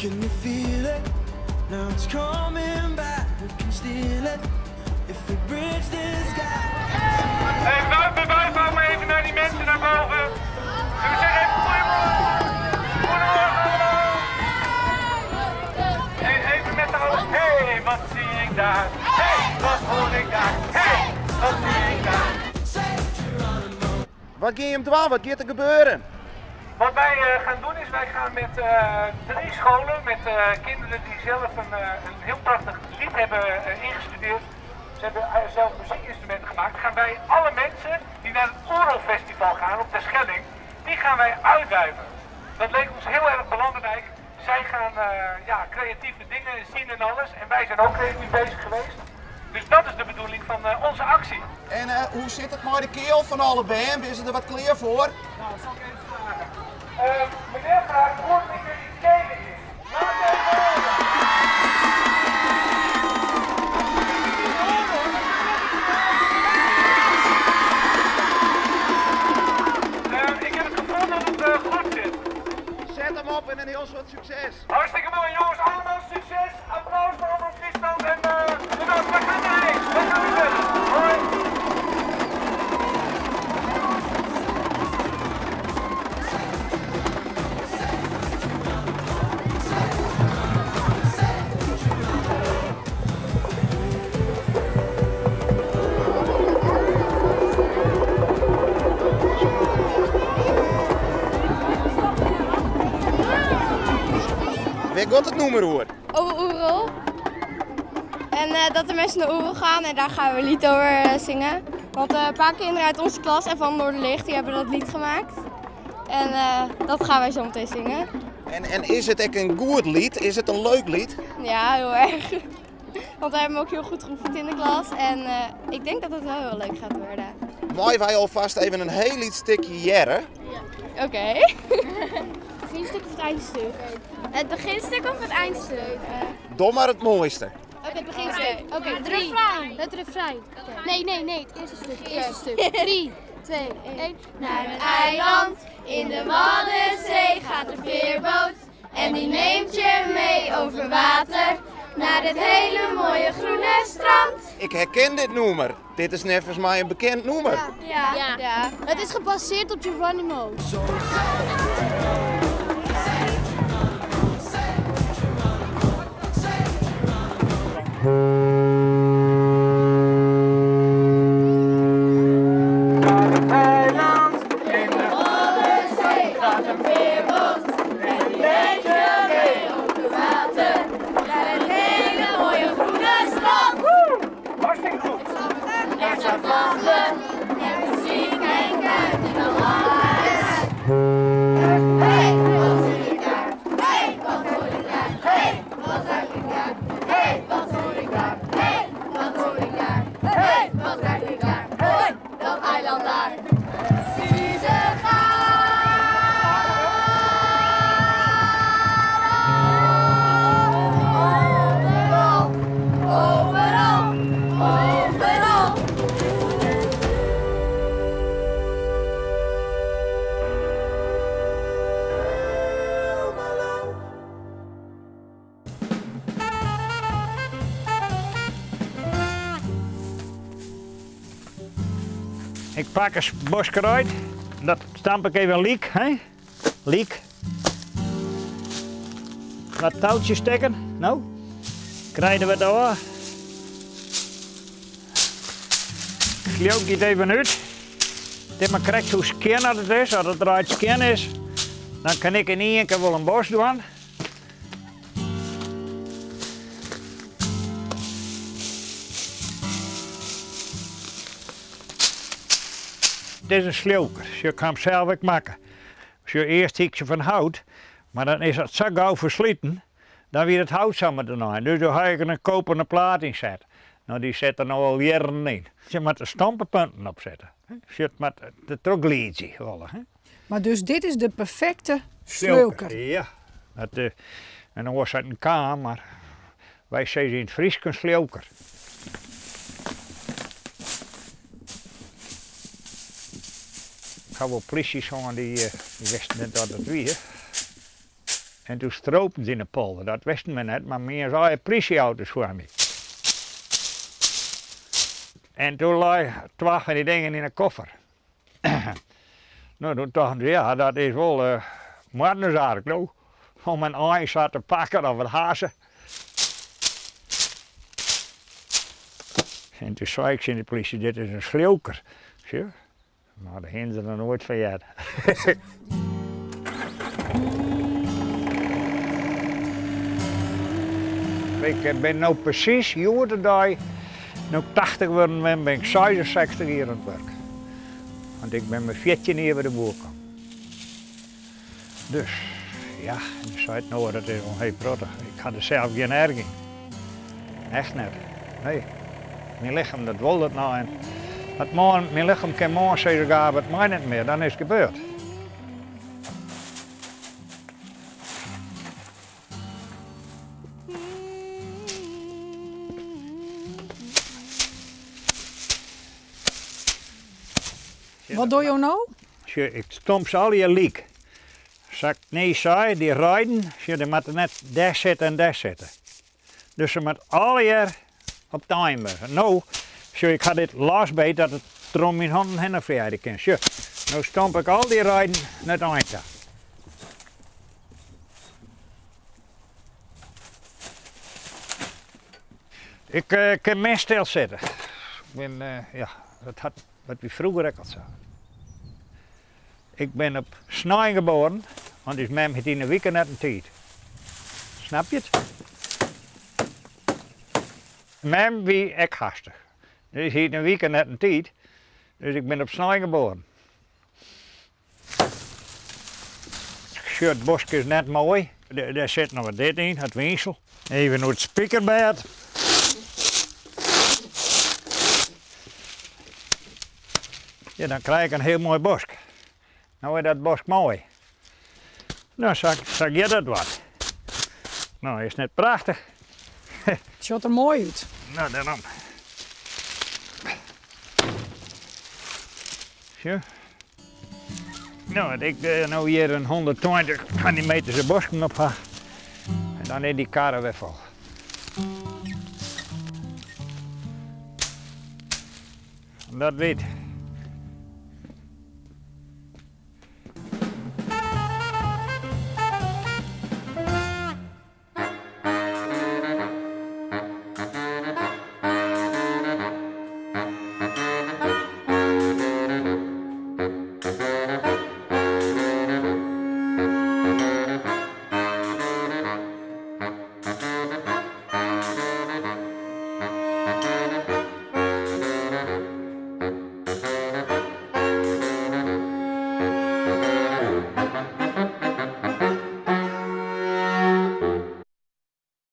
Can you feel it? Now it's coming back. We can steal it if we bridge this gap. Hey, wuiven, wuiven, allemaal even naar die mensen naar boven. En we zeggen even goedemorgen. Goedemorgen allemaal. Hey, even met de allen. Hey, wat zie ik daar? Hey, wat hoor ik daar? Hey, wat zie ik daar? Wat ga je hem dwaan? Wat gaat er gebeuren? Wat wij gaan doen is, wij gaan met 3 scholen, met kinderen die zelf een heel prachtig lied hebben ingestudeerd. Ze hebben zelf muziekinstrumenten gemaakt. Gaan wij alle mensen die naar het Oerol-festival gaan op Terschelling, die gaan wij uitwuiven. Dat leek ons heel erg belangrijk. Zij gaan creatieve dingen zien en alles. En wij zijn ook creatief bezig geweest. Dus dat is de bedoeling van onze actie. En hoe zit het met de keel van alle band? Is er wat klaar voor? Nou, dat zal ik even vragen. Meneer vraagt hoe het met jullie kelen is. Laat even horen. Ik heb het gevoel dat het goed zit. Zet hem op en een heel soort succes. Hartstikke mooi jongens, allemaal succes. Applaus voor Omroep Friesland en bedankt. We gaan erheen. We gaan weer verder. Hoi. Waar gaat het nummer hoor? Over Oerol. En dat de mensen naar Oerol gaan en daar gaan we een lied over zingen. Want een paar kinderen uit onze klas en van Noorderlicht die hebben dat lied gemaakt. En dat gaan wij zo meteen zingen. En is het echt een goed lied? Is het een leuk lied? Ja, heel erg. Want wij hebben hem ook heel goed geoefend in de klas. En ik denk dat het wel heel leuk gaat worden. Mooi, wij alvast even een heel lied stukje jerren. Ja. Oké. Het beginstuk of het eindstuk? Het beginstuk of het eindstuk? Doe maar het mooiste. Oké, het beginstuk. Oké, het refrein. Het refrein. Nee, nee, nee, het eerste stuk. Het eerste stuk. 3, 2, 1. Naar een eiland in de Waddenzee gaat de veerboot. En die neemt je mee over water naar het hele mooie groene strand. Ik herken dit nummer. Dit is net volgens mij een bekend nummer. Ja. Ja. Ja. Het is gebaseerd op Geronimo. Ik pak een boskruid, dat stamp ik even liek, hè? Liek. Wat touwtjes stekken, nou. Krijgen we door. Ik het even uit. Dit maar krijgt hoe skin dat het is, als het eruit skin is, dan kan ik in één keer wel een bos doen. Dit is een sljoker, je kan hem zelf ook maken. Als je eerst iets van hout, maar dan is het zo gauw versleten, dan weer het hout samen erna. Dus daar ga ik een koperen plaat in zetten. Nou, die zet er nou al jaren in. Je moet de stampenpunten opzetten. Je moet de trogliedje willen. Hè? Maar dus dit is de perfecte sleuker. Ja, dat, en dan was het een kamer, maar wij zeggen in het Fries een sleuker. Ik had wel politie die wisten net dat het wie. En doe stroopten se yn de polder, dat wisten we net, mar mien sei plysjeauto's foar my. En doe lei twa fan dy dingen yn 'e koffer. No, doe tochten se, ja, dat is wol uh, moardnersark, no. Om in ein sa te pakken of in hazze. En toen sei ik tsjin de plysje, dit is in sleeuwker. Sjoch, mar dêr hiene se noch noait fan heard. Ik bin no presys hjoed-de-dei, no't ik 80 wurden bin, bin ik 66 jier oan it wurk. Want ik bin mei 14 jier by de boer kommen. Dus ja, en dan seit no, dat is wol in hiel protte. Ik ha der sels gjin erch yn. Echt net. Nee. Myn lichem dat wol dat no en at moarn, myn lichem kin moarn sizze Gabe, it mei net mear, dan is it gebeurd. Wat dogge jo no? Sjoch, ik stomp se allegear lyk. Sa't ik nee sei, dy reiden, sjoch, dy moatte net dêr sitte en dêr sitte. Dus se moat allegear op it ein wurde. No, sjoch, ik ha dit losbeet dat it troch myn hannen hinne fearje kin. Sjoch, no stomp ik al dy reiden nei it ein ta. Ik kin min stil sitte. Ik bin, ja, dat hat Dat wie froeger ek al sa. Ik bin op snein geboren, want ús mem hie yn 'e wike net in tiid. Snap je it? Mem wie ek hastich. Dus hie yn 'e wike net in tiid, dus ik bin op snein geboren. Sjoch, it bosk is net moai. Dêr sit noch wat dit yn, it wynsel. Even oer it spikerbêd. Ja, dan krij ik in hiel moai bosk. No is dat bosk moai. No, sa, sa giet dat wat. No, is it net prachtich? It sjocht der moai út. No, dêrom. Sjoch. No, at ik no hjir in 120 fan dy meters bosken op ha, en dan is dy karre wer fol. Dat wit.